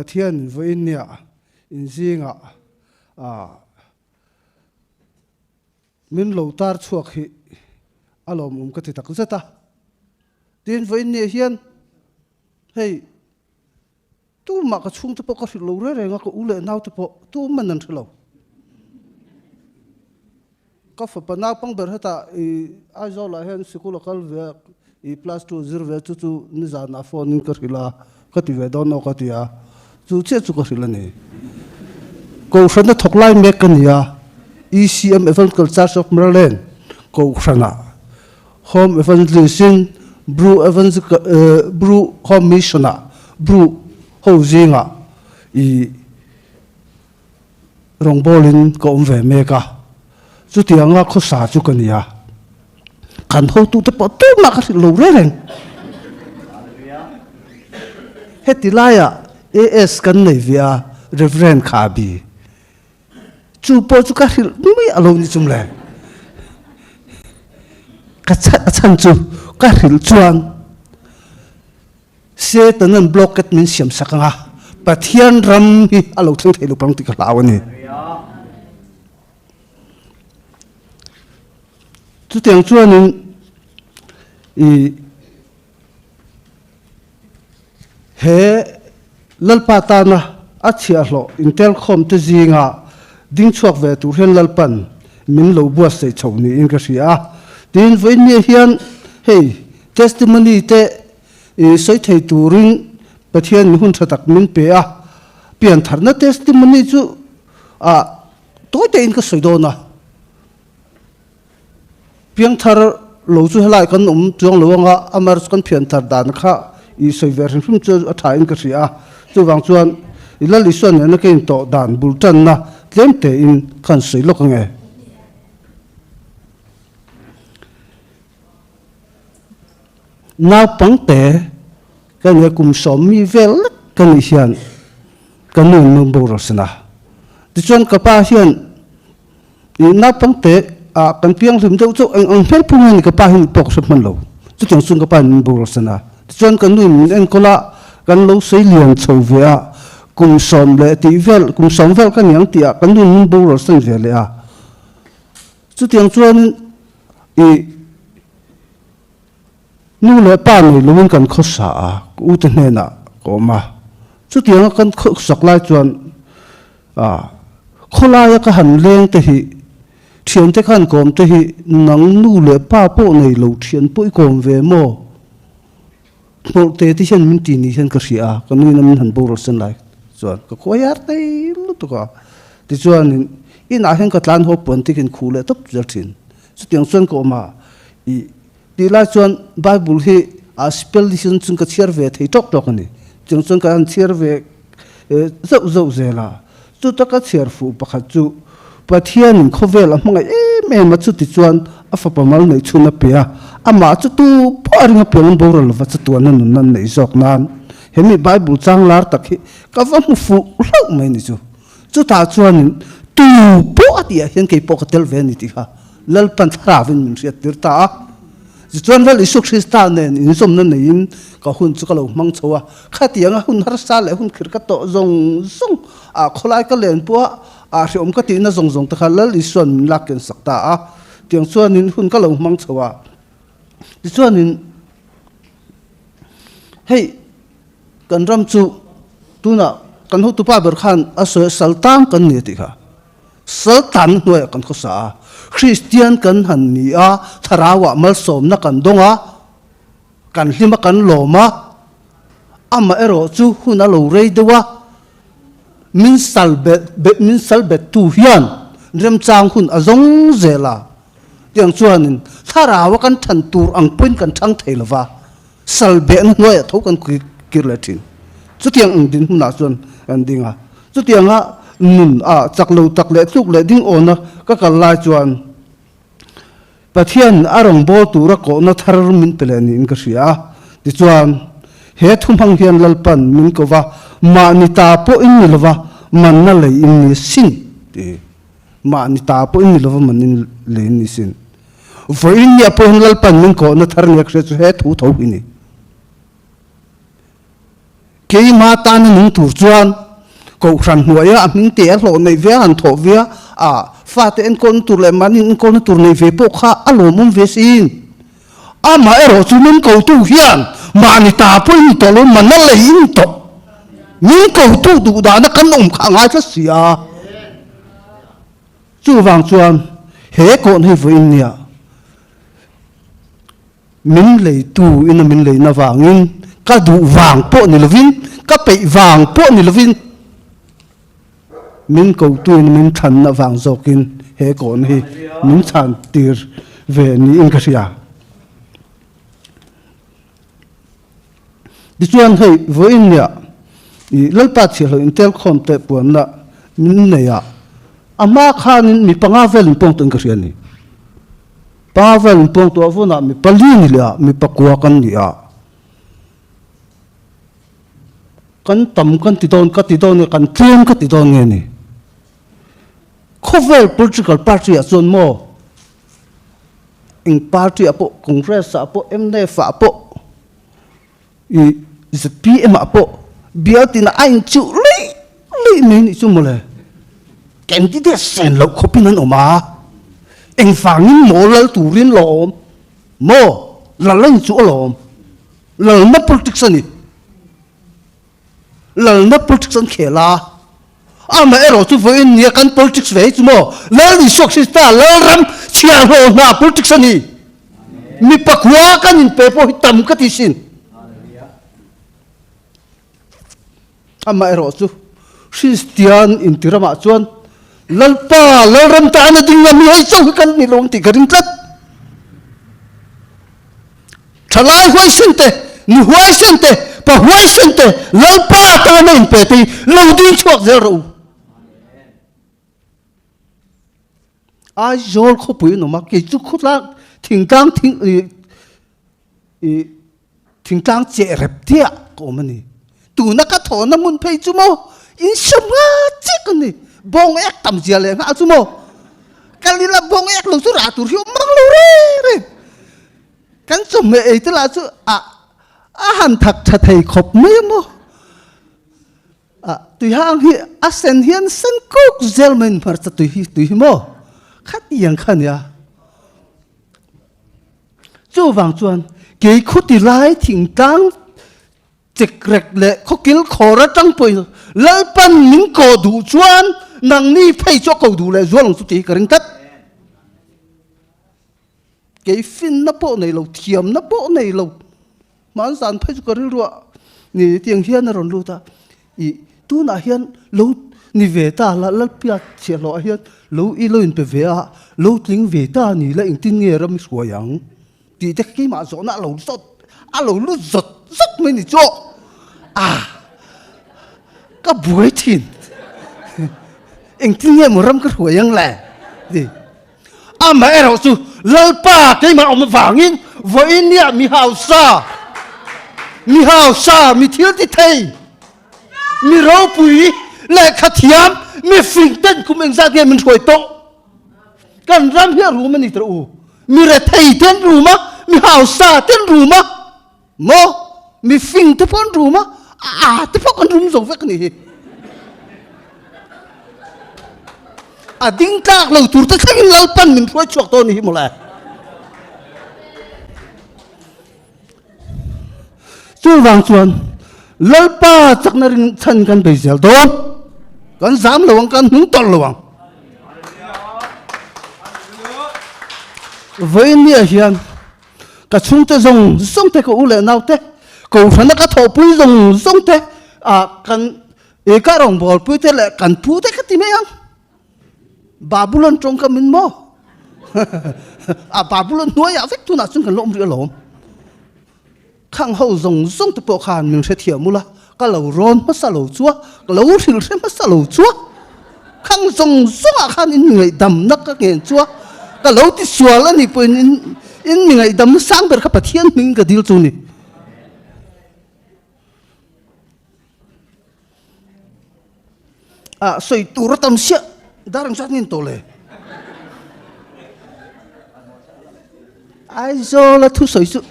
Pathian vawiin nia inzingah ah min lo tar chhuak hi a lawmawm ka ti tak zet a. Tin, vawiin nia hian hei tumah ka chhungte pawh ka hrilh lo reng reng a, ka u leh naute pawh tuman an hre lo. Ka fapa naupang ber hetah i Aizawlah hian sikul a kal ve a, i plus two zir ve chu chu nizanah phone in ka hrilh a, ka ti ve dawn aw ka ti a, chu chiah chu ka hrilh a ni. Kohhrana thawk lai mek ka ni a, ECM Evangelical Church of Maryland Kohhranah Home Evangelist in Bru Evangelical Bru Home Mission ah Bru ho zingah i Rawngbawlin ka awm ve mek a, chutianga khawsa chu ka ni a, kan hotute pawh tumah ka hrilh lo reng reng. Heti laiah AS kan nei ve a, Reverend Khabi, chu pawh chu ka hrilh mai a lo ni chum le. Ka a chhan chu ka hrilh chuan Setanan blockade min siam sak ang a, Pathian ram hi a lo thleng thei lo pang tih ka hlau a ni. Chutiang chuanin i he Lalpa tana a chhiahhlawh intelkhawm te zinga ding chhuak ve tur hian Lalpan min lo buatsaih chho niin ka hria a. Tin, vawiin hian hei testimony te I sawi thei turin Pathian min hun tha tak min pe a, piantharna testimony chu ah tawi tein ka sawi dawn a. Piangthar lo chu helai kan awm chuang lo anga amar chu kan pianthar dan kha i sawi ve hrim hrim chu a tha in ka hria a. Chuvang chuan i Lal Isua nena ka intawh dan bul tanna tlem tein ka han sawi lawk ange. Naupangte ka nia kum sawmmi vel lek ka nih hian ka nu in boral sin a. Tichuan ka pa hian ih naupangte ah kan piang hlim deuh chauh eng ang hmel phung hian ka pa hian pawh ka hre hman lo. Chutiang chuan ka pa in min boral sin a. Tichuan ka nu in min enkawl a, kan lo sei lian chho ve a, kum sawm leh tih vel kum sawm vel ka niang tih ah ka nu in min boral san ve leh a. Chutiang chuan ih Nu leh pa nei loin kan khawsa a, ka ute hnenah ka awm a. Chutianga kan khawsak lai chuan khawlaia ka han leng te hi, thiante kha han kawm te hi nang nu leh pa pawh nei lo thian pawh i kawm ve maw? Hmawlh te te hian min ti ni hian ka hria a, ka nuin a min han boral sen lai chuan ka khuai ar thei lutuk a. Tichuanin inah hian ka tlan haw puan te khin khuh leh tawp zel thin. Chutiang chuan ka awm a, i tih lai chuan Bible hi a spell hi chuan ka chhiar ve thei tawk tawk a ni. Chutiang chuan ka han chhiar ve zauh zauh zel a. Chuta ka chhiar fuh pakhat chu Pathianin khawvel a hmangaih em em a, chuti chuan a fapa mal neih chhun a pe a, amah chu tu pawh a ring a piang an boral lova chatuan a nunna an neih zawk nan he mi Bible chang lar tak hi ka va hmu fuh hlauh mai ni chu. Chutah chuanin tu pawh a tihah hian kei pawh ka tel ve a ni tih kha Lalpan thlarauin min hriat tir ta a. Tichuan Lal Isu Krista nen inzawmna neiin ka hun chu ka lo hmang chho a. Khatianga hun harsa leh hun khirh ka tawh zawng zawng ah khawlai ka len pawh a ah hreawm ka tihna zawng zawng te kha Lal Isua'n min lak ken sak ta a. Tiang chuanin hun ka lo hmang chho a. Tichuanin hei Kan ram chu tunah kan hotupa ber khan a sawi a, Saltan kan ni a tih kha. Saltan hnuaiah kan khawsa a, Kristian kan han ni a, thlarauah malsawmna kan dawng a, kan hlim a, kan lawm a, amaherawh chu hun a lo rei deuh a, min sal bet min sal bettu hian remchang hun a zawng zel a, tiang chuanin thlaraua kan than tur ang pawhin kan thang thei lo va. Sal behna hnuaiah tho kan kir leh thin. Chutiang ang dinhmunah chuan kan ding a. Chutianga nun a chak lo tak leh tluk leh ding awna ka kal lai chuan Pathian a rawngbâwl tura kawhna thar min pe leh niin ka hria a. Tichuan, he thu hmang hian Lalpan min ko va, Mahni ta pawh in ni lova, manna lei in ni sin, ti. Mahni ta pawh in ni lova, manna lei in ni sin. Vawiin nia pawhin Lalpan min kawhna thar nia ka hria chu he thu tho hi ni. Keima tana nung tur chuan Kohhran hnuaia a hming te a hlawh neih ve a, han thawh ve a, a fate enkawlna tur leh mahni enkawlna tur nei ve pawh kha a lawmawm ve sin. Amaherawh chu min kotu hian mahni ta pawh in tawh lo, mana lei in tawh. Min kotu duh dahna kan awm kha a ngai tlat si a. Chuvang chuan he kawn hi vawiin nia min leitu ina min leina vangin ka duh vang pawh ni lovin, ka peih vang pawh ni lovin min kotu ina min chhanna vang zawkin he kawn hi min chhan tir ve niin ka hria. Tichuan hei vawiin nia i Lalpa chhiahhlawh intelkhawm te puanna min nei a, a hma khanin mi panga vel inpawng tawhin ka hria a ni. Panga vel inpawng tawh vunah mi pali ni leh a, mi pakua kan ni a. Kan tam kan ti dawn ka ti dawn nge kan tlem ka ti dawn nge ni. Khawvel political party ah chuan maw Eng party ah pawh Congress ah pawh mnf ah pawh i zpm ah pawh bial tina a inchuh luih luih mai nih chu mawle. Candidate sen loh khawpin an awm a, engvangin maw lal turin lawm maw lal a inchuh alawm, lalna politics a ni. Lalna politics an khel a, amaherawh chu vawiin nia kan politics ve hi chu maw Lal Isua Krista Lalram chhiahhlawh hna politics a ni. Mi pakhua kan inpe pawh hi tam ka ti sin. Amaherawh chu Kristian inti ramah chuan Lalpa Lalram tana ding a mi hei chauh hi kan ni lo ang tih ka ring tlat. Thalai huaisen te, nu huaisen te, pa huaisen te, Lalpa tana inpe te hi lo ding chhuak zel rawh u. Aizawl khawpui an awm a, kei chu khawtlang thingtlang thing i thingtlang cheh rep te ah ka awm a ni. Tuna ka thawhna hmun phei chu maw in sawm nga chiah ka ni. Bawng ek tam zia leh nghah chu maw kal ila bawng ek lo chu rah tur hi awm mang lo reng reng. Kan chawhmeh ei te lah chu a a han thak tha thei khawp mai a maw. A tuihang hi a sen hian sen kuk zel mai in hmarcha tui hi tui hi maw khatiang kha nia. Chuvang chuan kei khuti lai thingtlang Chekrek leh khawkil khawr atang pawhin Lalpan min kawh duh chuan nangni phei chu a ko duh leh zual ang chu tih hi ka ring tlat. Kei finna pawh nei lo, thiamna pawh nei lo, hmanzan phei chu ka rilruah ni tiang hian a rawn lut a, ih tunah hian lo ni ve ta la, Lalpia chhiahhlawhah hian lo i lo inpe ve a, lo tling ve ta ni la engtin nge ram i hruai ang? Tih te keimah zawhna a lo zawt a lo lut zawt zawt mai ni chu a ka buai thin engtin nge maw ram ka hruai ang le ti amaherawh chu Lalpa keimah awm avangin vawiin nia mi hausa mi hausa mi thil ti thei mi ropui lehkha thiam mi fing ten kum engzat nge min hruai tawh Kan ram hi a rum a ni tawh u. Mi rethei te an rum a, mi hausa te an rum a, maw? Mi fing te pawh an rum a, a aa te pawh kan rum zo vek a nih hi. A ding tlak lo tur te thlengin Lalpan min hruai chhuak dawn a ni hi mawle. Chuvang chuan Lalpa chakna ring chhan kan bei zel dawn. Kan zam lo ang, kan hnung tawlh lo ang. Vawinia hian ka chhungte zawng zawng te, ka u leh nau te, kohhrana ka thawhpui zawng zawng te, ah kan i ka rawngbawlpui te leh kan pu te ka ti mai ang. Babulon tawngkam in maw? A Babulon hnuaiah vek tunah chuan kan la awm rih alawm. Khang ho zawng zawng te pawh khan min hrethiam ula, ka lo rawn hmasa lo chu a, ka lo hrilh hre hmasa lo chu a, khang zawng zawngah khan in mi ngaihdamna ka ngen chu a, ka lo ti sual a nih pawhin in in mi ngaihdamna sang ber kha Pathian hming ka dil chu ni. Ah, sawi tur a tam siah dar ang zat nge tawh le? Aizawl a thusawi chu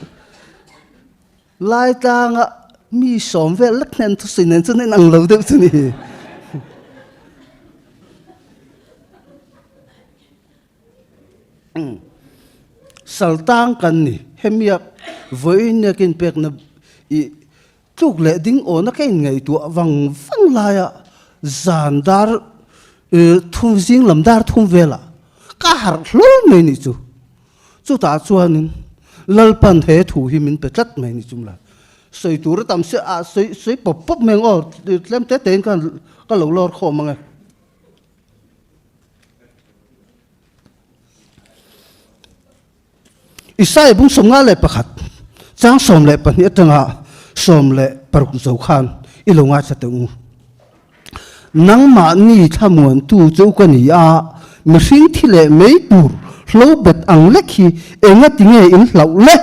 Laitlanga. Mi sawm vel lek hnen thusawi nen chuan a inang lo deuh chu ni. Saltang kan ni. Hemia vawiin pekna i tluk leh ding awna ka inngaihtuah vang vang laia zan dar thum zing lam dar thum velah ka harh hlawl mai nih chu. Chutah chuanin Lalpan he thu hi min pe tlat mai ni chumla. Sawi tur a tam si a sawi sawi pawp pawp mai ang aw tlem te tein khan ka lo lawr khawm ang e. Isaiah bung 51 chang 12 atanga 16 zo khan i lo ngaithla teh u. Nangmahni thlamuantu chu ka ni a, mihring thi leh mai tur hlo bet ang lek hi engati nge in hlauh le?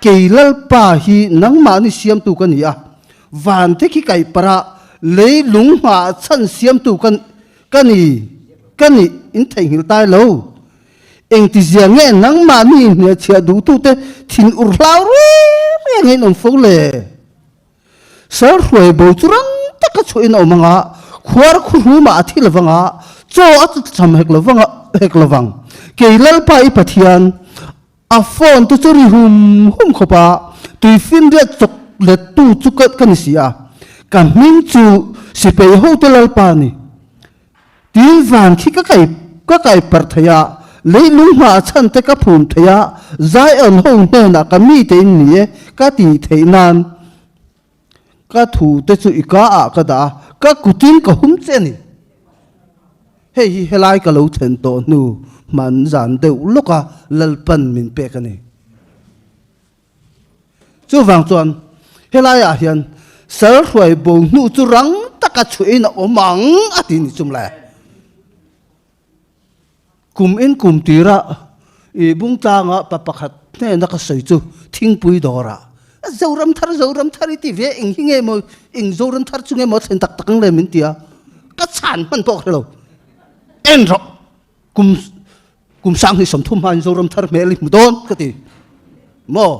Kei Lalpa hi nangmahni siamtu ka ni a, vante khi kaih parh a, lei lung hmaah chhan siamtu ka ka ni, ka nih in theihnghilh tai lo. Engtizia nge nangmahni hniachhiah duhtute thin ur hlau reng reng in awm fo le? Sir hruai bo chu rang taka chhuahin a awm ang a, khuar khu hlumah a thi lovang a, chaw a cham hek lovang a, hek lovang. Kei Lalpa i Pathian, a phone te chu ri hum hum khawp a, tuifinriat chawk lettu chu ka ka ni si a. Ka hming chu Sipei hote Lalpa a ni. Tin van khi ka kai ka kai parh thei a, leilung hmaah chhan te ka phum thei a, Zion ho hnenah ka mite in ni e ka tih theih nan ka thu te chu i ka ah ka dah a, ka kutin ka hum che a ni. Hei hi helai ka lo thlen tawh hnu hman zan deuh lawka Lalpan min pek a ni. Chuvang chuan helaiah hian sal hruai bo hnu chu rang taka chhuahin a awm ang a ti ni chum le. Kum in kum tira i Bungtlanga pa pakhat hnena ka sawi chu thingpui dawrah Zoram thar Zoram thar i ti ve eng hi nge maw eng Zoram thar chu nge maw thlen tak tak ang le min ti a ka chhan hman pawh ka hre lo. En rawh kum Kum 2030 hmain Zoram thar hmel i hmu dawn ka ti. Maw?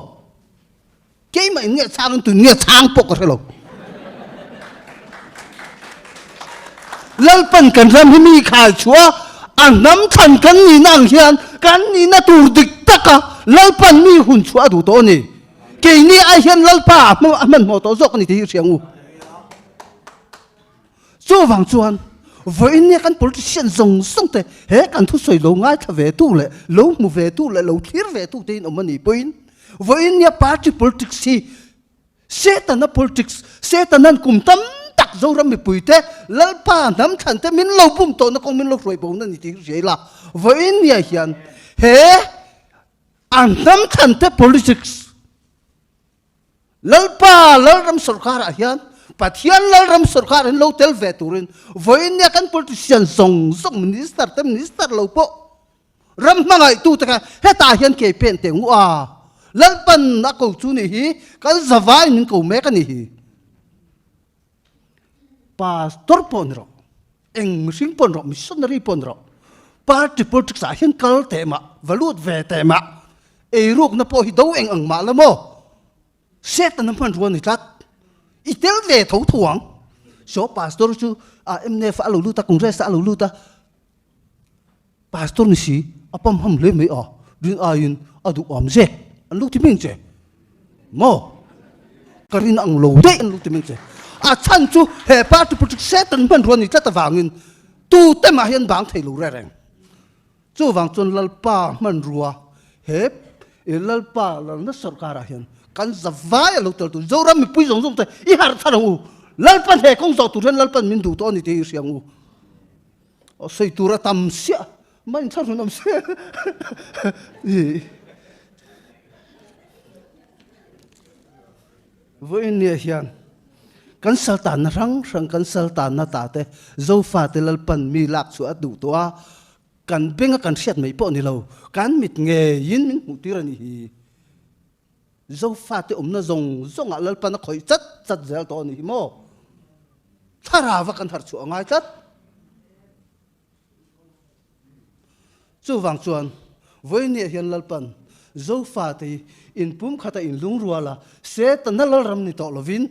Keimah in nge chhang in tun nge chhang pawh ka hre lo. Lalpan kan ram hi mi khai chhuah a hnam thlan kan nihna ang hian kan nihna tur dik taka Lalpan mi hun chhuah a duh tawh a ni. Keini ai hian Lalpa a hmanhmawh tawh zawk a ni tih hi hria ang u. Chuvang chuan vawiin nia kan politician zawng zawng te he kan thusawi lo ngaithla ve tu leh lo hmu ve tu leh lo thlir ve tu te in awm a nih pawhin vawiin nia party politics hi Setana politics, Setanan kum tam tak Zoram mipui te Lalpa hnam thlan te min lo bum tawhna kawng min lo hruai bo na ni tih hi hria ila vawiin nia hian he a hnam thlan te politics Lalpa Lalram sawrkarah hian Pathian Lalram sawrkar in lo tel ve turin vawiin nia kan politician zawng zawng minister te minister lo pawh ram hmangaihtu te kha hetah hian kei pen teh ngu a Lalpan a ko chu nih hi kan zavai min ko mek a nih hi. Pastor pawh ni rawh, eng mihring pawh ni rawh, missionary pawh ni rawh, party politics ah hian kal teh mah, va lut ve teh mah, eirukna pawh hi do eng ang mah la maw? Setana hmanrua ni tlat. I tel ve tho tho ang. So pastor chu a MNF a lo lut a, Congress ah a lo lut a, Pastor ni si, a pam ham hle mai a, rin aiin a duh awm zek an lo ti meng che. Maw? Ka rin ang lo daih an lo ti meng che. A chhan chu he party politics Satan hmanrua ni tlat avangin tu te mah hi an bang thei lo reng reng. Chuvang chuan Lalpa hmanrua he Lalpa lalna sorkarah hian kan zavai a lo tel tur Zoram mipui zawng zawng te i harh thar ang u. Lalpan he kawng zawh tur hian Lalpan min duh tawh a ni tih hi i hria ang u. Sawi tur a tam siah mai in chhan awm se Vawiin nia hian kan saltanna hrang hrang kan saltanna ta te Zofa te Lalpan mi lak chu a duh tawh a kan benga kan hriat mai pawh ni lo kan mit ngeiin min hmuh tir a nih hi. Zofate awmna zawng zawngah Lalpan a khawih chat chat zel tawh a ni hi maw? Thlarau a kan harh chhuah a ngai tlat. Chuvang chuan vawinia hian Lalpan Zofate hi inpumkhata inlungrual a, Setana lalram ni tawh lovin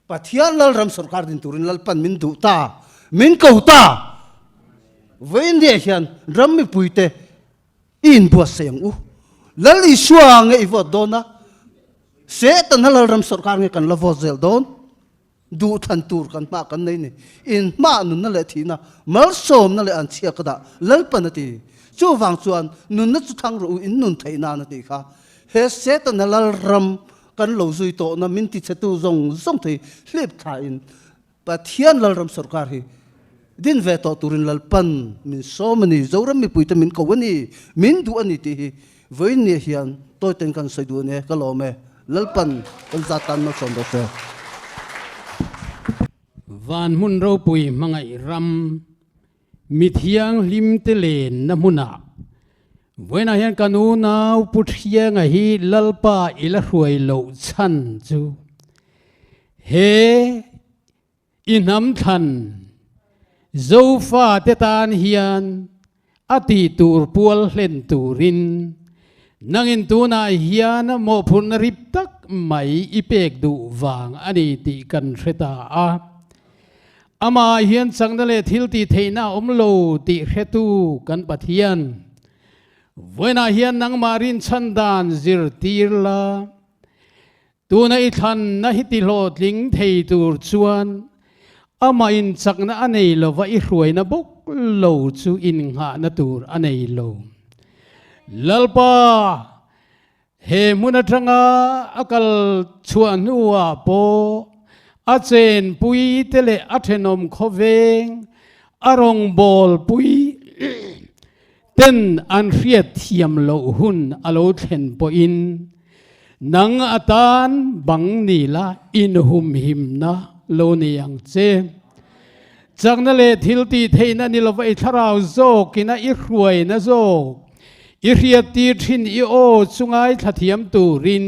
Pathian lalram sawrkar din turin Lalpan min duh ta, min ko ta. Vawiin ni ah hian ram mipuite i inbuatsaih ang u. Lal Isua nge i vote dawn a, Setana lalram sawrkar nge kan la vote zel dawn? Duhthlan tur kan hmah kan nei ni. In hmah nunna leh thihna, malsawmna leh anchhia ka dah Lalpan a ti. Chuvang chuan nunna chu thang rawh u in nun theih nan a tih kha. He Setana lalram kan lo zui tawhna min tichhetu zawng zawng thei hlip thlain Pathian lalram sawrkar hi din ve tawh turin Lalpan min sawm a ni, Zoram mipuite min ko a ni, min duh a ni tih hi Vawiin ni hian tawiten kan sawi duh a nia, ka lawm e. Lalpan kan zat tan malsawm rawh se. Van hmun ropui hmangaih ram mi thianghlim te lenna hmunah vawiinah hian kan unau Pu Thianga hi Lalpa i la hruai loh chhan chu he I hnam thlan Zofa te tan hian a tih tur pual hlen turin nangin tunah hian mawhphurhna rip tak mai i pek duh vang a ni tih kan hre ta a. Amah hian chakna leh thil tih theihna a awm lo tih hretu kan Pathian vawiinah hian nangmah rinchhan dan zirtir la. Tuna i thlanna hi tihlawhtling thei tur chuan amah inchakna a nei lova i hruaina bawk lo chu innghahna tur a nei lo. Lalpa, he hmun atanga a kal chhuah hnuah pawh a chenpui te leh a thenawm khawveng a rawngbawlpui Ten an hriat thiam loh hun a lo thlen pawhin nang atan bang ni la inhumhimna lo nei ang che. Chakna leh thil tih theihna ni lova i thlarau zawkina i hruaina zawk i hriattir thin i aw chu ngaithla thiam turin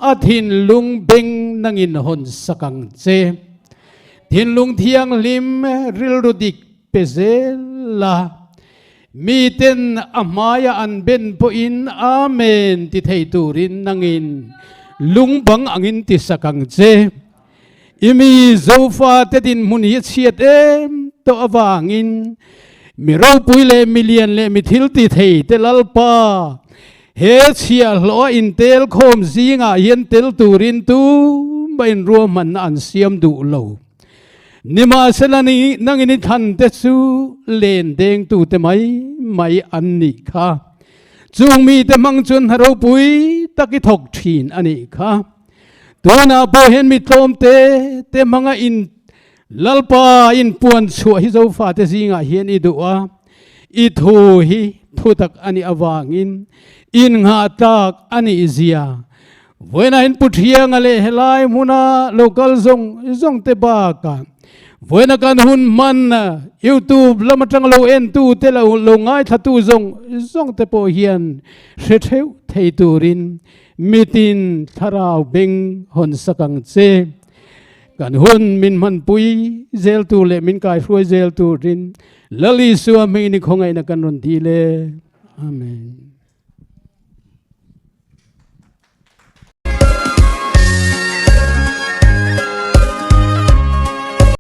a thinlung beng nangin hawn sak ang che. Thinlung thianghlim rilru dik Pe zel la, miten a hmaia an ben pawhin Amen ti thei turin nangin lungbang angin ti sak ang che. I mi Zofate dinhmun hi a chhiat em tawh avangin mi ropui leh mi lian leh mi thil ti thei te Lalpa he chhiahhlawh a intel khawm zingah hian tel turin tumah inruahmanna an siam duh lo. Nimahsela ni nangin i thlan te chu len dengtute mai mai an nih kha. Chung mite hmang chuan hna ropui tak i thawk thin a nih kha. Tunah pawh hian mi tlawm te te hmanga in Lalpa inpuan chhuah hi Zofate zingah hian i duh a, i thu hi thutak a nih avangin innghah tlak a nih zia Vawiinah in Pu Thianga leh helai hmuna local zawng zawng te bakah vawiina kan hun hman YouTube lam atanga lo entu te lo lo ngaithlatu zawng zawng te pawh hian hre theuh thei turin mitin thlarau beng hawn sak ang che. Kan hun min hmanpui zel tur leh min kaihruai zel turin Lal Isua hmingin i khawngaihna kan rawn dil e. Amen.